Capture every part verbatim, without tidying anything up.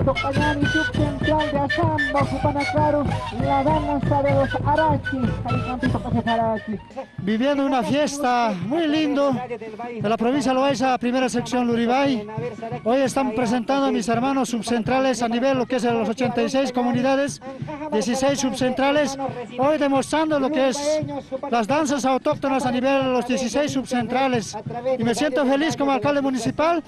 Tuqañani subcentral de Asambo, jupanakaru la danza de los Arachis, jaykampis tuqachi Arachi. Viviendo una fiesta muy lindo de la provincia de Loaiza, primera sección Luribay. Hoy están presentando a mis hermanos subcentrales a nivel lo que es de los ochenta y seis comunidades, dieciséis subcentrales, hoy demostrando lo que es las danzas autóctonas a nivel de los dieciséis subcentrales. Y me siento feliz como alcalde municipal.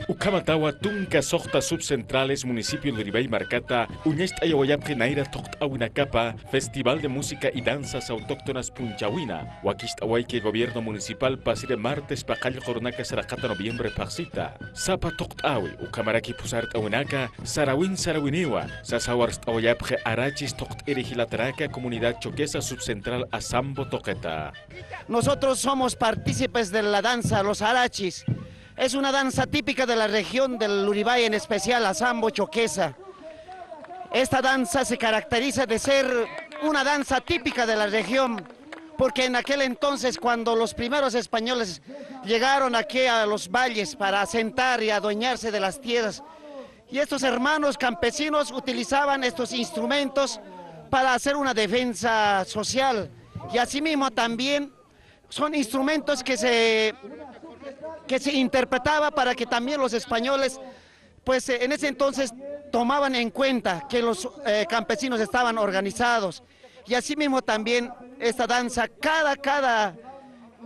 Ukhamatawa tunka suxta subcentrales municipio Luribay markata uñacht'ayawayapxi nayra thuqt'äwinakapa Festival de Música y Danzas Autóctonas p'unchäwina, wakicht'awayki gobierno municipal pasir martes paqallqurunaka saraqata noviembre phaxsita. Sapa thuqt'äwi ukhamaraki phusart'äwinaka saräwin saräwiniwa, sasa warst'awayapxi Arachis thuqt'iri jilatanaka comunidad Choquesa subcentral Asambo tuqita. Nosotros somos partícipes de la danza Los Arachis. Es una danza típica de la región del Luribay, en especial Asambo, Choquesa. Esta danza se caracteriza de ser una danza típica de la región, porque en aquel entonces, cuando los primeros españoles llegaron aquí a los valles para asentar y adueñarse de las tierras, y estos hermanos campesinos utilizaban estos instrumentos para hacer una defensa social, y asimismo también son instrumentos que se, que se interpretaba para que también los españoles, pues, eh, en ese entonces tomaban en cuenta que los, eh, campesinos estaban organizados. Y asimismo también esta danza, cada, cada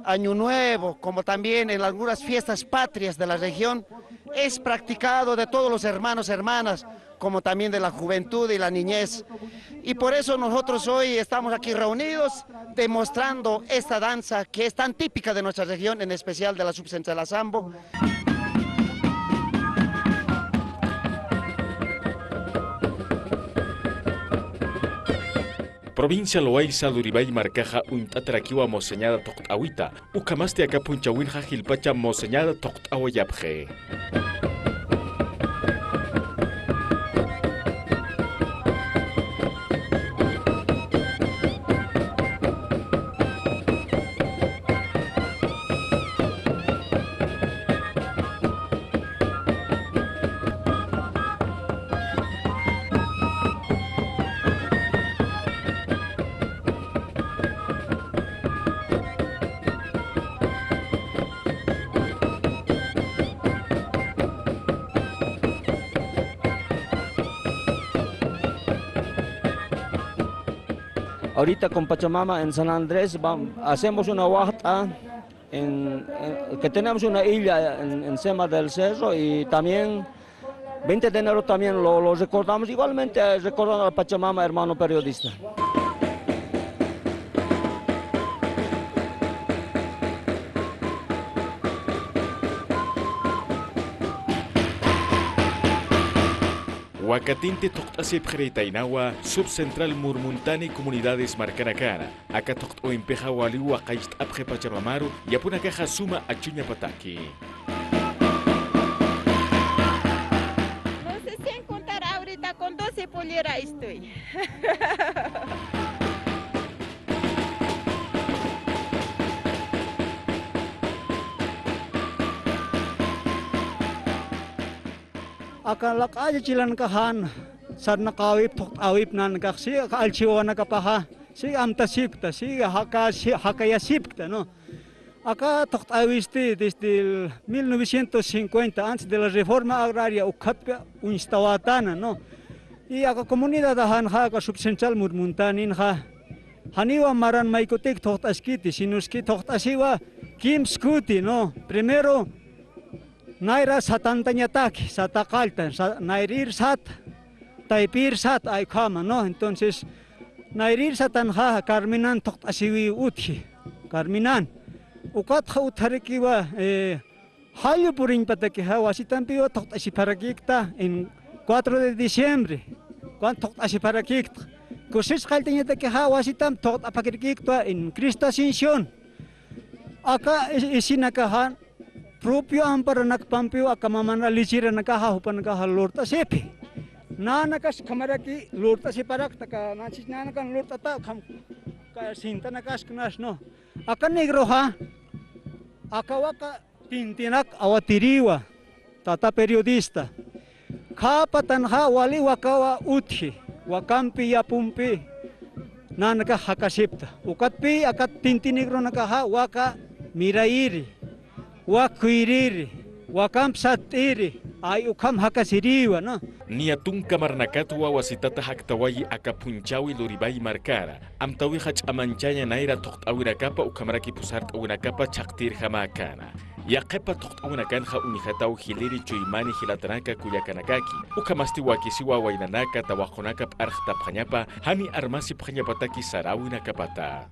año nuevo, como también en algunas fiestas patrias de la región, es practicado de todos los hermanos, hermanas, como también de la juventud y la niñez. Y por eso nosotros hoy estamos aquí reunidos demostrando esta danza que es tan típica de nuestra región, en especial de la subcentral Asambo. Provincia Loaiza Luribay markaxa uñt'atarakiwa moseñada thuqt'äwita, ukhamasti aka p'unchäwinxa jilpacha moseñada thuqt'äwayapxi. Ahorita con Pachamama en San Andrés, vam-, hacemos una huerta en, en, que tenemos una isla en, encima del cerro y también veinte de enero también lo, lo recordamos, igualmente, eh, recordando a Pachamama, hermano periodista. Wakatinti thuqt'asipxirïtaynawa, Subcentral Murmuntani comunidades markanakana. Aka thuqt'äwimpixa waliw waqaycht'apxi Pachamamaru, yapunakaxa suma achuñapataki. No sé si encontrar ahorita con doce pollera estoy. Aka laq'alla chilanakaxan sarnaqäwip, thuqt'äwip nanakax, si, aka allchhiwanakapaxa, si, amtasipkta, si, jaka, si, jakayasipkta, ¿no? Aka thuqt'äwisti desde el mil novecientos cincuenta, antes de la reforma agraria, ukhatpi uñstawätana, ¿no? Y aka comunidadaxanxa, aka Subcentral Murmuntaninxa, janiwa maran maykutik thuqt'askiti, sino es que thuqt'asiwa kimskuti, ¿no? Primero, nayra satantañataki, sata qallta, sa-, nayrïr sata, taypïr sata, ay ukhama, ¿no? Entonces, nayrïr satanxa, Carmenan thuqt'asiwi utji, Carmenan. Ukatxa utjarakiwa, eh, jallu puriñpatakixa, wasitampiwa thuqt'asipxarakïkta en cuatro de diciembre, cuando thuqt'asipxarakïkta. Kusisas qalltañatakixa, wasitamp thuqt'apxarakïkta en Cristo Ascensión. Aka is-, isinakaxa, propio amparanakpampiw aka mamana lecheranakaxa, jupanakaxa lurt'asipxi. Nanakas ukhamaraki lurt'asiparakta, aka nanchis nanakan lurt'ata, ukham, aka sintanakasknas, ¿no? Aka negroxa, aka waka Tintinak awatiriwa, tata periodista. Khäpatanxa wali wakawa utji, wakampi yapumpi nanakax jakasipta. Ukatpï akat tintinik runakaxa waka mirayiri, wak khuyriri, wakamp satt'iri, ay ukham jakasiriwa, ¿no? Niya tunka marnakatwa wasitata jaktawayi aka phunchhäwi Luribay markara, amtawix ch'amanchaña nayra thuqt'äwinakapa ukhamaraki phusart'äwinakapa chhaqtirjamäkäna. Yaqhipa thuqt'äwinakanxa uñjataw jiliri chuymani jilatanaka kullakanakaki, ukhamasti wakisiwa waynanaka tawaqunakap arxtapxañapa, jani armasipxañapataki saräwinakapata.